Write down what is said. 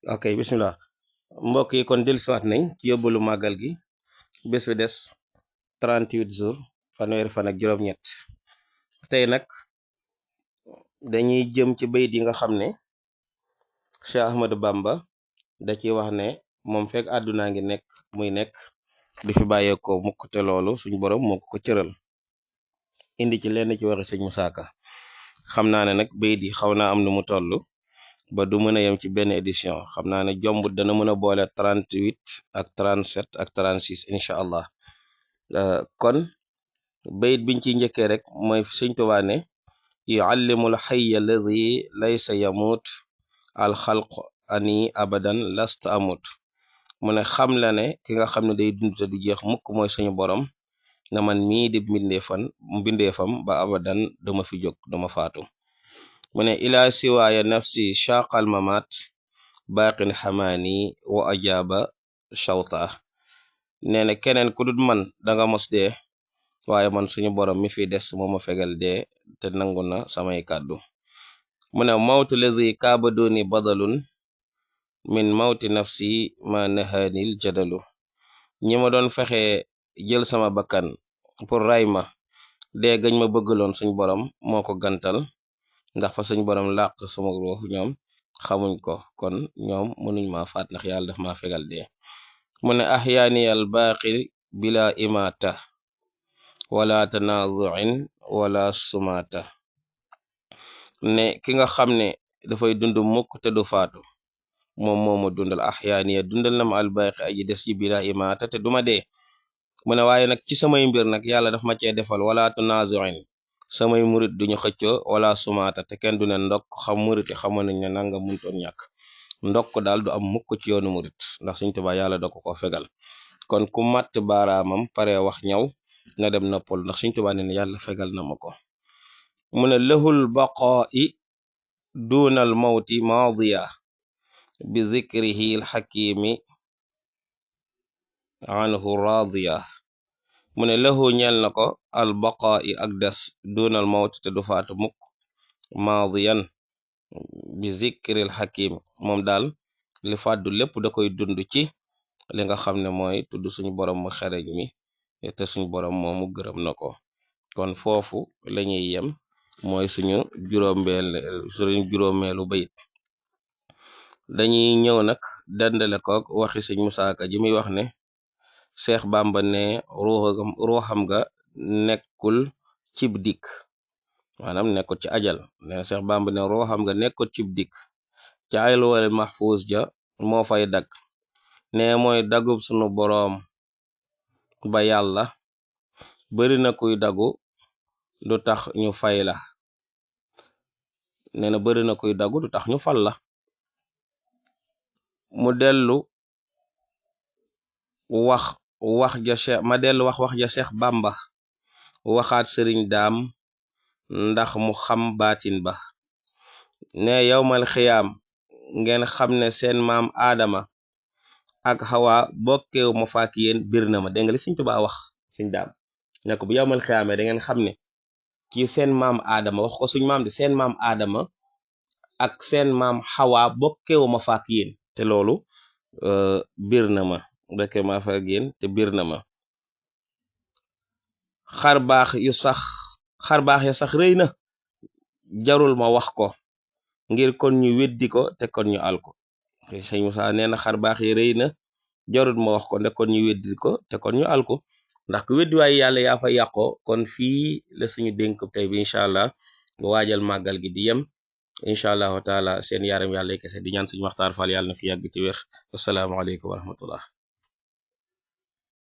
ok bismillah mbokk yi kon dellusiwaat nañ ci yóbbalu màggal gi bés bi des 38 jours fanweeri fan ak juróom-ñett tey nag dañuy jëm ci bayit yi nga xam ne Cheikh Ahmadou Bamba da ci wax ne moom fekk àddunaa ngi nekk muy nekk di fi bàyyeekoo mukk te loolu suñ borom moo ko cëral indi ci lenn ci waxi sëñ Musaa Ka xam naa ne nag bayit yi xaw naa am nu mu toll ba du mën a yem ci benn édition xam naa ne jombut dana mën a boole 38 ak 37 ak 36 incha allah kon bayit biñ ciy njëkkee rek mooy sëñ Tuubaa ne yuallimul xayya alladi laysa yamut alxalq ani abadan lasta amut mu ne xam la ne ki nga xam ne day dund te du jeex mukk mooy suñu borom na man mii di mbindeefam ba abadan dama fi jóg dama faatu mu ne ilaa siwaaya nafsi shaqal mamat baaqin xamaani wa ajaaba shawta nee na keneen ku dul man danga mos dee waaye man suñu borom mi fi des moo ma fegal dee te nangu na samay kàddu mu ne mawtu lazi kaaba dooni badalun min mawti nafsi ma nahaanil jadalu ñi ma doon fexe jël sama bakkan pour ray ma dee gañ ma bëggaloon suñ borom moo ko gantal ndax fa suñ borom làq sama ruux ñoom xamuñ ko kon ñoom mënuñ ma faat ndax yàlla daf ma fegal dee mu ne ahyaaniyal baaqi bila imata wala tanazuin wala sumata ne ki nga xam ne dafay dund mukk te du faatu moom moomu dundal ahyaaniya dundal na ma albaaqi aji des ci bila imata te duma dee mu ne waaye nag ci samay mbir nag yàlla daf ma cee defal wala tanazuin samay murit duñu xëccoo wala sumaata te kenn du ne ndokk xam murit yi xamoon nañ ne nanga muntoon ñàkk ndokk daal du am mukk ci yoonu murit ndax Sëñ Tuubaa yàlla da ko fegal kon ku matt baaraamam pare wax ñaw na dem noppal ndax Sëñ Tuubaa ne ne yàlla fegal na ma ko mu ne lahul baqaa'i duunal mawti maadiya bi zikrihi alxakimi anhu raadiya mu ne lahu ñeel na ko al baqaa yi ak des dunal mawt te du faatu mukk maadiyan bi zikril hakim moom daal li fàddu lépp da koy dund ci li nga xam ne mooy tudd suñu borom mu xereñ mi te suñu borom moomu gërëm na ko kon foofu lañuy yem mooy suñu juróomeelu bayit dañuy ñëw nag dendale ko waxi sëñ Musaa Ka ji muy wax ne Seex Bàmba ne ruuxam nga nekkul cib dikk maanaam nekkul ci ajal ne Seex Bàmba ne ruuxam nga nekkul cib dikk ca alwal mahfuus ja moo fay dagg ne mooy dagub sunu boroom ba yàlla bari na kuy dagu du tax ñu fay la nee na bari na kuy dagu du tax ñu fal la mu dellu wax wax ja Seex Bàmba waxaat sëriñ daam ndax mu xam baatin ba ne yowmal xiyaam ngeen xam ne seen maam aadama ak xawa bokkeewu ma faak yéen bir na ma dégg nga li Sëñ Tuubaa wax sëñ daam ne ko bu yowmal xiyaamee da ngeen xam ne ci seen maam aadama wax ko suñ maam di seen maam aadama ak seen maam xawa bokkeewu ma faak yéen te loolu bir na ma bekke ma fa génn te biir na ma xarbaax ya sax rëy na jarul ma wax ko ngir kon ñu weddi ko te kon ñu al ko sëñ Musaa nee na xarbaax yi rëy na jarul ma wax ko te kon ñu weddi ko te kon ñu al ko ndax ku weddi waaye yàlla yaa fa yàqoo kon fii la suñu dénk tey bi incha allah waajal màggal gi di yem incha allahu taala seen yaram yàlla kese di ñaan suñu Maxtaar Fall yàlla na fi yàgg ci wér asalaamaaleykum wa rahmatullah